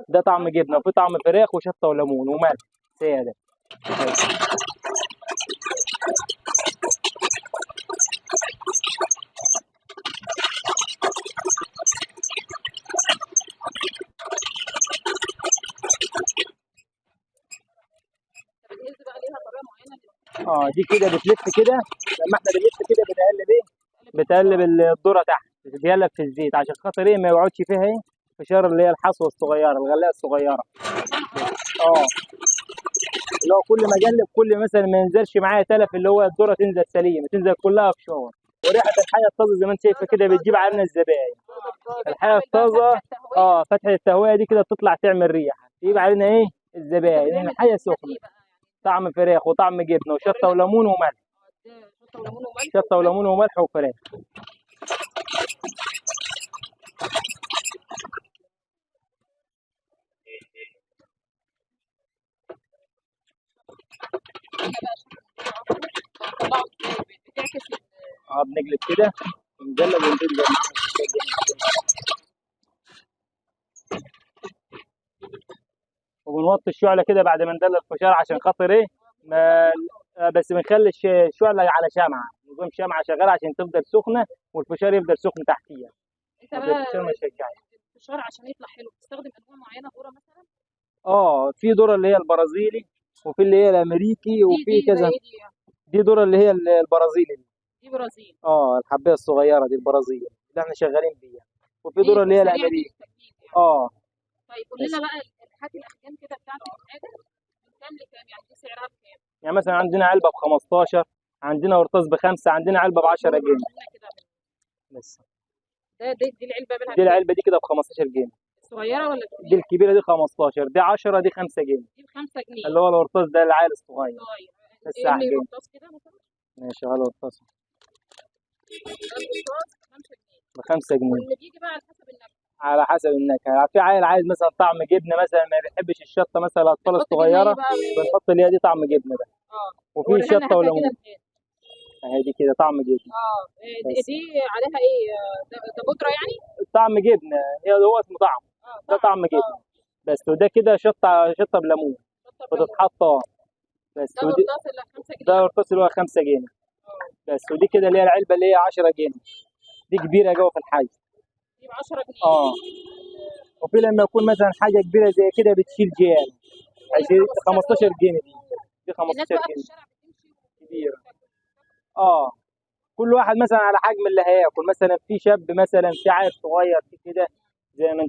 ده طعم جبنه، وفي طعم فراخ وشطه وليمون وملح ساده. بتهز بقى ليها طريقه معينة؟ دي كده بتلف كده، لما احنا بنلف كده بتقلب ايه؟ بتقلب الذرة تحت، بتتقلب في الزيت عشان خاطر ايه؟ ما يقعدش فيها ايه؟ فشار اللي هي الحصوه الصغيرة، الغلايه الصغيرة. اللي هو كل ما اقلب كل مثلا ما ينزلش معايا تلف، اللي هو الذرة تنزل سليمة، تنزل كلها فشار. وريحه الحية الطازه زي ما انت شايفه كده بتجيب علينا الزباين. الحية الطازه فتحه التهويه دي كده بتطلع تعمل ريحه، تجيب علينا ايه؟ الزباين، لان الحية سخنة. طعم فراخ وطعم جبنه وشطه وليمون وملح. شطه وليمون وملح وفراخ. بنقلب كده ونقلب وننزل. وبنوطي الشعلة كده بعد ما ندلل الفشار عشان خاطر ايه؟ ما بس بنخلي الشعلة على شمعة، نظام شمعة شغالة عشان تفضل سخنة والفشار يفضل سخن تحتيها. انت بقى الفشار ما يشجعش. الفشار عشان يطلع حلو بتستخدم انواع معينة ذره مثلا؟ في ذره اللي هي البرازيلي، وفي اللي هي الامريكي، وفي كذا. دي ذره اللي هي البرازيلي دي. دي برازيل. الحبايه الصغيرة دي البرازيل اللي احنا شغالين بيها. وفي ذره اللي هي الامريكي. طيب قول لنا بقى هات الاحجام كده بتاعت الحاجة من كام لكام، يعني دي سعرها بكام؟ يعني مثلا عندنا علبة ب 15، عندنا قرطاس ب5، عندنا علبة ب 10 جنيه. بس ده دي العلبة منها دي العلبة دي كده ب 15 جنيه. الصغيرة ولا الكبيرة؟ دي الكبيرة دي 15، دي 10، دي 5 جنيه. دي ب 5 جنيه اللي هو القرطاس ده العيل الصغير. بس ايه اللي القرطاس كده مثلا؟ ماشي، هذا القرطاس القرطاس ب 5 جنيه. ب 5 جنيه. واللي بيجي بقى على حسب النكهة. على حسب النكهة، في عيل عايز مثلا طعم جبنه مثلا، ما بيحبش الشطه مثلا، الاطفال الصغيرة بنحط اللي هي دي طعم جبنه ده. وفي شطه وليمون. اهي دي كده طعم جبنه. دي عليها ايه؟ ده بودره يعني؟ طعم جبنه، هي هو اسمه طعم. ده طعم جبنه بس. وده كده شطه، شطه بليمون بتتحط. بس ده القرطاس اللي 5 جنيه. ده القرطاس اللي هو 5 جنيه بس. ودي كده اللي هي العلبة اللي هي 10 جنيه، دي كبيرة جوه في الحجم. دي ب 10 جنيه. وفي لما يكون مثلا حاجة كبيرة زي كده بتشيل جيال 15 جنيه. دي 15 جنيه كبيرة. كل واحد مثلا على حجم اللي هياكل، مثلا في شاب، مثلا في عيل صغير، في كده زي ما انت